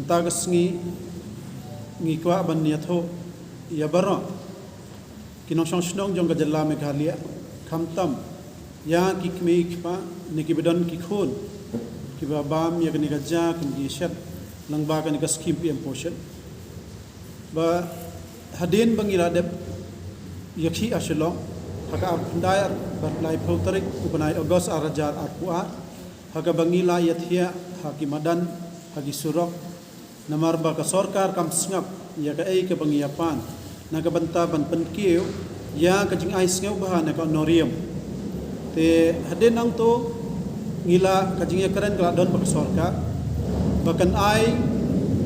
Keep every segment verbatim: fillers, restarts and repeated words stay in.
Mynta ka sngi ngi kwah ban ïathuh ïa baroh ki nongshong shnong jong ka jylla Meghalaya, khamtam ïa ki kmie ki kpa ne kiba don ki khun kiba bam ïa kane ka ja kum ki shet lyngba kane ka skim P M Poshan. Ba hadien ba ngi la dep ïakhih ha Shillong ha ka arphew khyndai bad laiphew tarik u bnai August ar hajar arphew ar, ha kaba ngi la ïathiah ha ki madan, ha ki surok, namar ba ka sorkar kam sngap ïa kaei kaba ngi ïapan na ka bynta ban pynkiew ïa ka jingai sngewbha na ka honorarium. Te hadien nangto ngi la, ka jingïakren ka la don bad ka sorkar ba kan ai,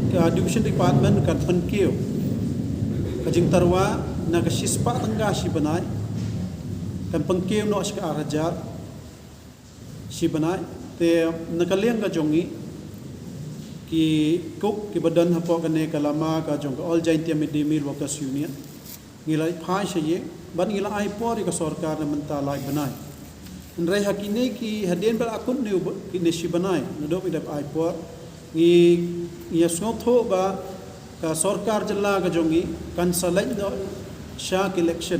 ka Education Department kan pynkiew ka jingtyrwa na ka shispah tyngka shi bnai, kan pynkiew noh sha ka ar hajar shi bnai. Te na ka liang ka jong ngi, ki cook kiba don hapoh kane ka lama ka jong ka All Jaintia Mid Day Meal Workers Union, ngi la phai sha ïing bad ngi la ai por ïa ka sorkar na mynta lai bnai. Hynrei ha kine ki, hadien ba la kut ne u ba, kine shi bnai naduh ba ngi dep ai por, ngi, ngi ïa sngewthuh ba ka sorkar jylla ka jong ngi kan sa leit noh sha ka election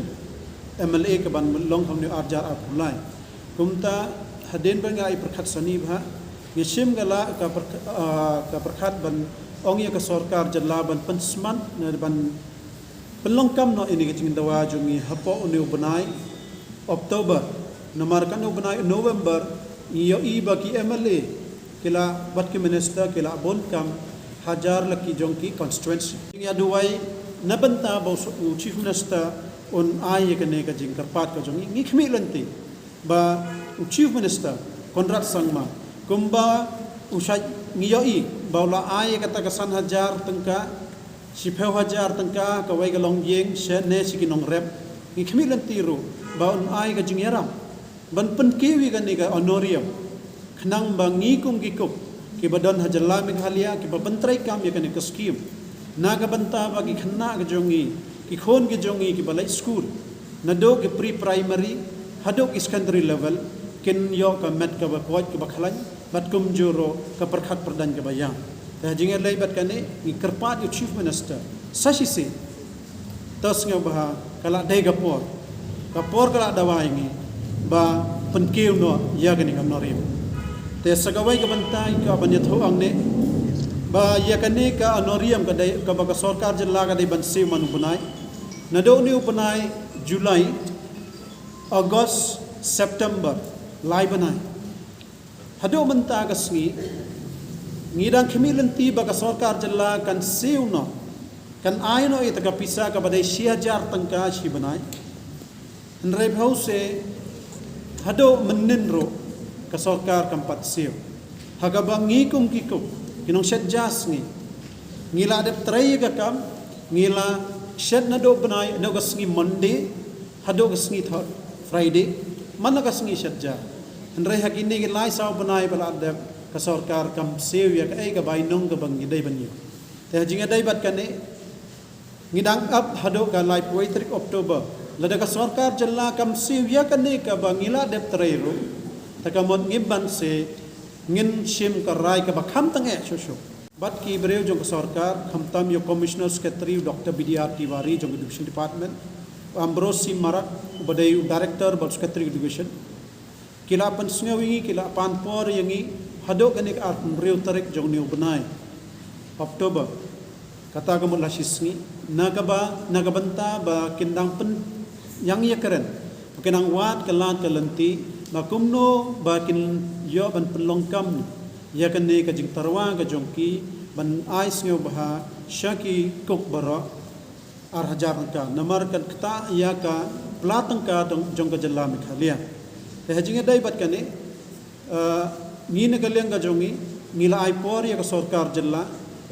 M L A kaban long ha une u ar hajar arphew lai. Kumta hadien ba nga ai pyrkhat sani bha, ngi shim ka la ka pyrk-, ah, ka pyrkhat ban ong ïa ka sorkar jylla ban pynsmat ne ban pynlong kam noh ïa kane ka jingdawa jong ngi hapoh une u bnai October. Namar kane u bnai November ngi ïohi ba ki M L A ki la, bad ki minister ki la bun kam hajar la ki jong ki constituency. Ngi ïa duwai na bynta ba u s-, u Chief Minister un ai ïa kane ka jingkyrpad ka jong ngi. Ngi khmih lynti ba u Chief Minister Conrad Sangma, kumba u shait, ngi ïohi ba u la ai ïa kata ka san hajar tyngka, shiphew hajar tyngka kawei ka longïing sha ne sha ki nongrep. Ngi khmih lynti ruh ba un ai ka jingïarap ban pynkiew ïa kane ka honorarium, khnang ba ngi kum ki cook kiba don ha jylla Meghalaya kiba pyntreikam ïa kane ka skim, na ka bynta ba ki khynnah ka jong ngi, ki khun ka jong ngi kiba leit skul, naduh ki pre-primary haduh ki secondary level, kin ïoh ka met kaba koit kaba khlaiñ bad kumjuh ruh ka pyrkhat pyrdaiñ kaba ïa. Te ha jingïaleh bad kane ngi kyrpad ïa u Chief Minister sa shisien, to sngewbha, ka la dei ka por, ka por ka la dawa ïa ngi ba pynkiew noh ïa kane ka honorarium. Te sa kawei ka bynta ngi kwah ban ïathuh hangne ba ïa kane ka honorarium ka dei kaba ka sorkar jylla ka dei ban siew man u bnai, naduh une u bnai July, August, September, lai bnai. Haduh mynta ka sngi ngi dang khmih lynti ba ka sorkar jylla kan siew noh, kan ai noh ïa kata ka pisa kaba dei shi hajar tyngka shi bnai. Hynrei bha u se haduh mynnin ruh ka sorkar kam pat siew. Ha kaba ngi kum ki cook, ki nongshet ja sngi, ngi la dep trei ïa ka kam, ngi la shet naduh bnai, naduh ka sngi Monday haduh ka sngi Thur-, Friday, man la ka sngi shet ja. Hynrei ha kine ki lai saw bnai ba la dep, ka sorkar kam siew ïa kaei ka bainong kaba ngi dei ban ïoh. Te ha jingïadei bad kane, ngi dang ap haduh ka laiphew wei tarik October. Lada ka sorkar jylla kam siew ïa kane kaba ngi la dep trei ruh, te ka mut ngim ban se ngin shim ka rai kaba kham tyngeh shuh shuh. Bad ki briew jong ka sorkar, khamtam ïa u Commissioner Secretary u Doctor B D R Tiwari jong ka Education Department, u Ambrose C Marak uba dei u Director bad u Secretary Education, ki la pynsngew ïa ngi, ki la pan por ïa ngi haduh kane ka arphew hynriew tarik jong une u bnai October. Kata ka mut la shi sngi, na kaba, na ka bynta ba kin dang pyn-, ïa ngi ïakren, ba kin dang wad ka lad ka lynti ba kumno ba kin ïoh ban pynlong kam ïa kane ka jingtyrwa ka jong ki ban ai sngewbha sha ki cook baroh ar hajar tyngka. Namar kan ktah ïa ka pla tyngka jong, jong ka jylla Meghalaya. Te ha jingïadei bad kane, eh, ngi na ka liang ka jong ngi, ngi la ai por ïa ka sorkar jylla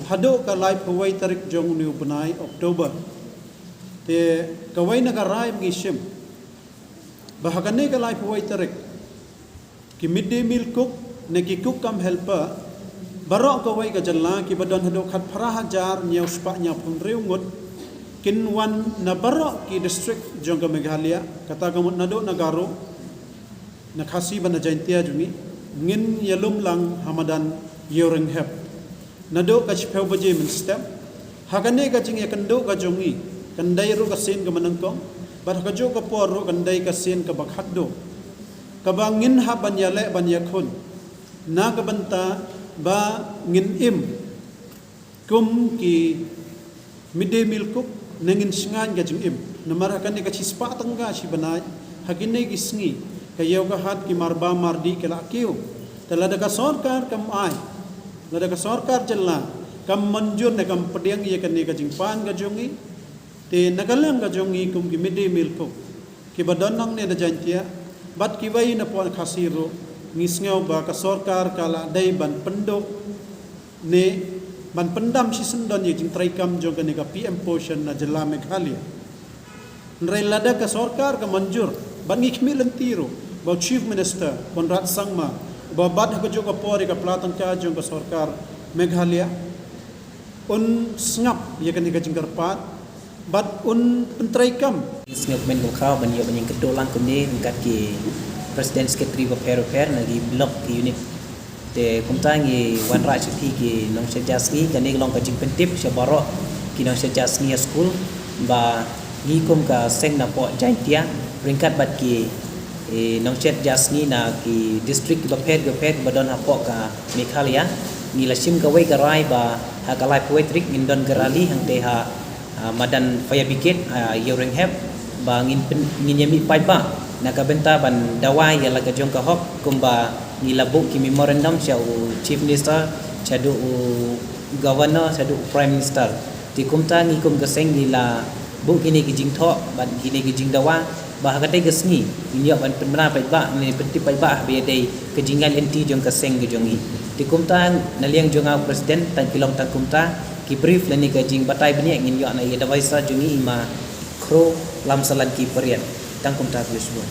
haduh ka laiphew wei tarik jong une u bnai October. Te kawei na ka rai ba ngi shim ba ha kane ka laiphew wei tarik, ki midday meal cook ne ki cook cum helper baroh kawei ka jylla kiba don haduh khatphra hajar hynñiew spah hynñiewphew hynriew ngut kin wan na baroh ki district jong ka Meghalaya, kata ka mut naduh na Garo, na Khasi bad na Jaintia jong ngi, ngin ïalum lang ha madan Ïewrynghep. naduh ka shiphew baje mynstep. Ha kane ka jingïakynduh ka jong ngi kan dei ruh ka sien kaba nyngkong, bad ha kajuh ka por ruh kan dei ka sien kaba khatduh, kaba ngin hap ban ïaleh ban ïakhun na ka bynta ba ngin im kum ki midday meal cook, ne ngin shngaiñ ka jingim. Namar ha kane ka shispah tyngka shi bnai, ha kine ki sngi ka ïew ka hat ki marba mardih ki la kiew. Te lada ka sorkar kam ai, lada ka sorkar jylla kam mynjur ne kam pdiang ïa kane ka jingpan ka jong ngi, te na ka liang ka jong ngi kum ki midday meal cook kiba don nangne na Jaintia bad kiwei na poh Khasi ruh, ngi sngew ba ka sorkar ka la dei ban pynduh ne ban pyndam shisyndon ïa ka jingtreikam jong kane ka P M Poshan na jylla Meghalaya. Hynrei lada ka sorkar ka mynjur, bad ngi khmih lynti ruh ba u Chief Minister Conrad Sangma, ba bat ha kajuh ka por ïa ka pla tyngka jong ka sorkar Meghalaya, un sngap ïa kane ka jingkyrpad bad un pyntreikam. Sngap men ko khaw ban ïoh ban ïeng kyrduh lang kumne ryngkat ki president secretary bapher bapher na ki block ki unit. Te kumta ngi wanrah sha phi ki nongshad ja sngi, kane ka long ka jingpyntip sha baroh ki nongshad ja sngi ha skul ba ngi kum ka seng na poh Jaintia ryngkat bad ki, eh, nongshad ja sngi na ki district kiba pher kiba pher kiba don hapoh ka Meghalaya, ngi la shim kawei ka rai ba ha ka laiphew tarik ngin don ka rally hangtei ha, ah, madan fire brigade, ah, Ïew Rynghep, ba ngin pyn-, ngin ïa mih paidbah na ka bynta ban dawa ïa la ka jong ka hok, kumba ngi la buh ki memorandum sha u Chief Minister, shaduh u Governor, shaduh u Prime Minister. Te kumta ngi kum ka seng ngi la buh kine ki jingthoh bad kine ki jingdawa ba ha katei ka sngi ngin ïoh ban pynbna paidbah, ngin pyntip paidbah ba ïadei ka jingïaid lynti jong ka seng ka jong ngi. Te kumta na liang jong nga u president, tang ki long tang kumta ki brief lane ka jingbatai bniah ngin ïoh na i advisor jong ngi, i ma Khroo Lamsalan Kipariat. Tang kumta, khublei shibun.